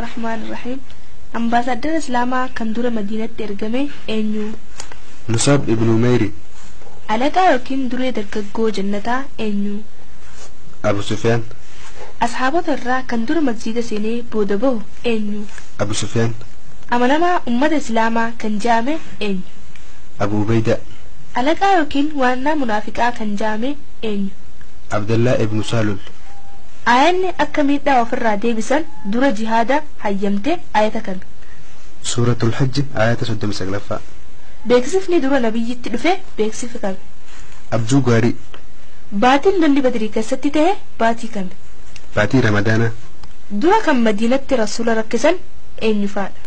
Rahmaani Rahiim. Ambaasaadara Islaamaa kan dura Madiinatti ergame eenyu? Musab ibn Umayri. Alaqaa yookiin duree dargaggoo jannataa eenyu? Abu Sufyaan. Ashaabota irraa kan dura masjiida seenee booda bahu eenyu? Abu Sufyaan. Amanamaa ummata Islaamaa kan ja'ame eenyu? Abu Ubayda. Alaqaa yookiin waannaa munaafiqaa kan ja'ame eenyu? Abdallah ibn Salul. Aayanni akka miidhaa ofirraa deebisan dura jihaada hayyamte ayata kami? Suuratul Hajj ayata 39ffaa. Beeksifni dura nabiyyitti dhufe beeksifa kami? Abjuu gaarii. Baatiin lolli Badrii keessatti ta'e baatii kami? Baatii Ramadaanaa. Dura kan Madiinatti rasuula rakkisan eenyu faadha?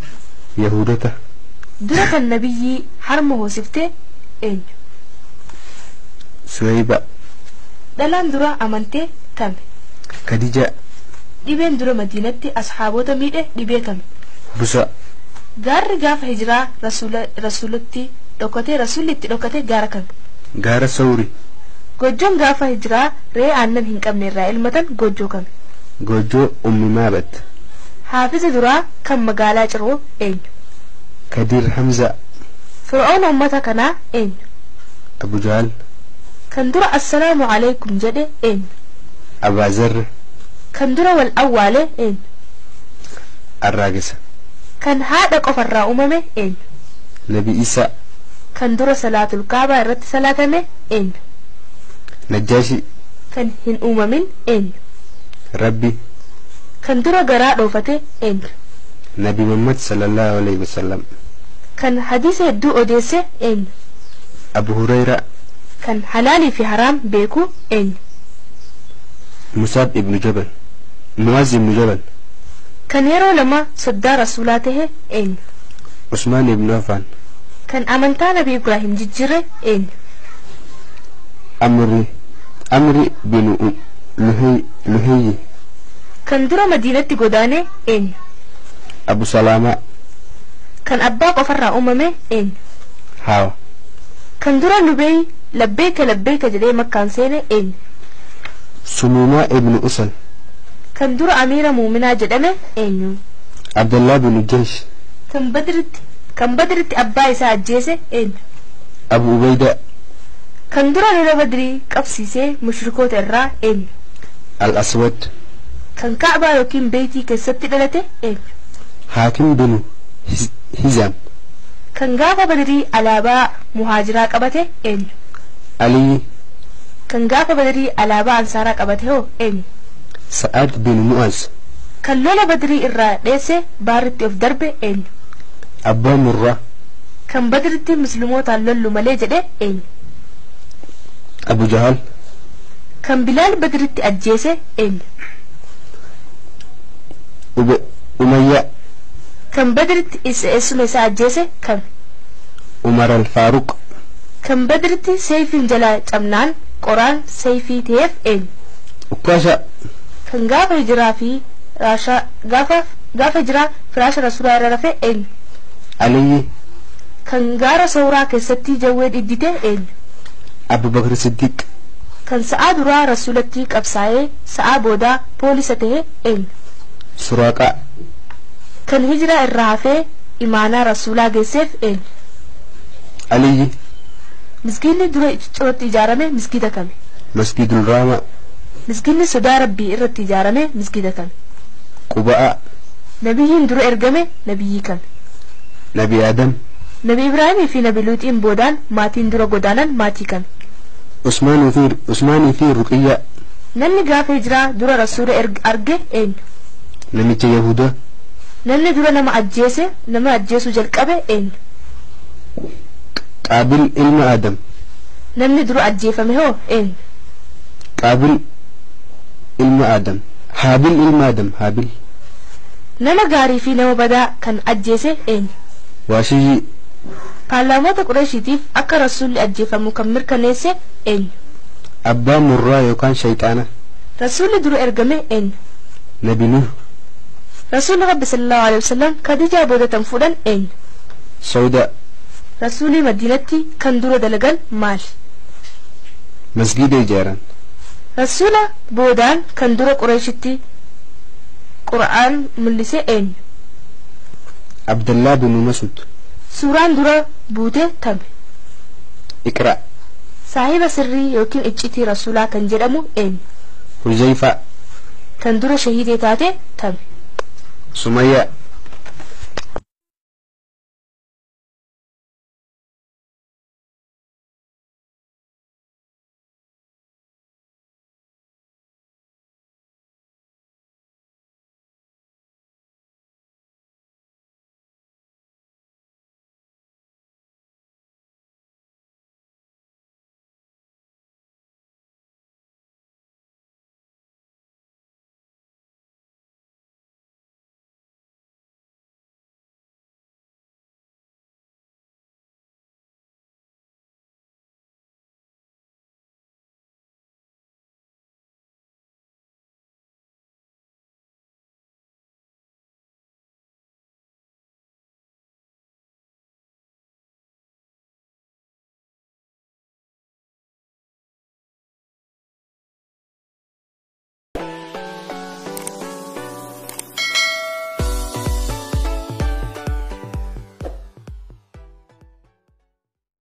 Yahuudota. Dura kan nabiyyii harma hoosifte eenyu? Suwayba. Dhalaan dura amantee kami? Khadija. Dhibeen dura Madiinatti asxaabota miidhe dhibee kami? Busa. Gaarri gaafa hijiraa rasuulatti dhokatee rasuulli itti dhokate gaara kami? Gaara Sawri. Goojjoon gaafa hijiraa re'ee aannan hin qabne irraa elmatan goojjoo kami? Goojjoo Ummi Maabat. Haafiza duraa kan magaalaa Ciroo eenyu? Kadir Hamza. Fir'auna uummata kanaa eenyu? Abu Jahl. Kan dura assalaamu alaikum jedhe eenyu? Abaazar. Kan dura wal awwaale eenyu? Arraagisa. Kan haadha qofarraa uumame eenyu? Nabi Isaa. Kan dura salaatul kaabaa irratti salaatame eenyu? Najjaashi. Kan hin uumamin eenyu? Rabbi. Kan dura garaa dhoofate eenyu? Nabi Muhammad sallallahu alaihi wasallam. Kan hadiisa hedduu odeesse eenyu? Abu Hurayra. Kan halaalii fi haraam beeku eenyu? Musab ibn Jabal. Muaz ibn Jabal. Kan yeroo lama soddaa rasuulaa tahe eenyu? Usmaan ibn Affan. Kan amantaa Nabi Ibraahim jijjiire eenyu? Amri bin Luhayyi. Kan dura Madiinatti godaane eenyu? Abu Salama. Kan abbaa qofarraa uumame eenyu? Haawa. Kan dura lubee labbeeka labbeeka jedhee makkaan seene eenyu? Sumuumaa ibn Usal. Kan dura amiira muuminaa jedhame eenyu? Abdallah bin Jahsh. Kan Badritti abbaa isaa ajjeese eenyu? Abu Ubayda. Kan dura lola Badrii qabsiisee mushrikoota irraa eenyu? Al-Aswad. Kan Ka'baa yookiin Beeytii keessatti dhalate eenyu? Haakim bin Hizam. Kan gaafa Badrii alaabaa muhaajiraa qabate eenyu? Ali. Kan gaafa Badrii alaabaa Ansaaraa qabate hoo eenyu? Sa'ad bin Mu'az. Kan lola Badrii irraa dheesse baarritti of darbe eenyu? Abbaa Murraa. Kan Badritti muslimootaan lollu malee jedhe eenyu? Abu Jahal. Kan Bilaal Badritti ajjeese eenyu? Umayyaa. Kan Badritti eessuma isaa ajjeese kami? Umar al-Faaruq. Kan Badritti seeyfiin jalaa cabnaan qoraan seeyfii ta'eef eenyu? Ukkaasha. Kan gaafa hijiraa fi gaafa hijiraa firaasha rasuulaa irra rafe eenyu? Aliyyi. Kan gaara Sawraa keessatti jawwee dhiddite eenyu? Abu Bakr Siddiq. Kan sa'aa duraa rasuulatti qabsaa'ee sa'aa boodaa poolisa ta'e eenyu? Suraaqaa. Kan hijiraa irraa hafee imaanaa rasuulaa geesseef eenyu? Aliyyi. Miskiinni dura cirootti ijaarame miskiita kami? Masjidul Raamaa. Miskiinni sodaa Rabbii irratti ijaarame miskiita kami? Quba'aa. Nabiyyiin dura ergame nabiyyii kami? Nabi Adam. Nabi Ibraahimii fi Nabi Luuxiin boodaan maatiin dura godaanan maatii kami? Usmaanii fi Ruqiyyaa. Namni gaafa hijiraa dura rasuula arge eenyu? Namicha Yahudaa. Namni dura nama ajjeese nama ajjeesuu jalqabe eenyu? Qaabil ilma Adam. Namni dura ajjeefame hoo eenyu? Qaabil ilma Adam. Haabil ilma Adam. Haabil. Nama gaarii fi nama badaa kan ajjeese eenyu? Waashiyyi. Paarlaamoota Qureeshiitiif akka rasuulli ajjeefamu kan mirkaneesse eenyu? Abbaa Murraa yookaan Shayxaana. Rasuulli dura ergame eenyu? Nabi Nuh. Rasuulli Rabbi sallallahu alaihi wasallam Khadijaa booda tan fuudhan eenyu? Sawdaa. Rasuulli Madiinatti kan dura dalagan maali? Masgiida ijaaran. Rasuula boodaan kan dura Qureeshitti Qura'aan mul'ise eenyu? Abdallaa binu Masud. Suuraan dura buute tami? Iqra. Saahiba sirrii yookiin iccitii rasuulaa kan jedhamu eenyu? Huzeyfaa. Kan dura shahiidee taate tami? Sumayyaa.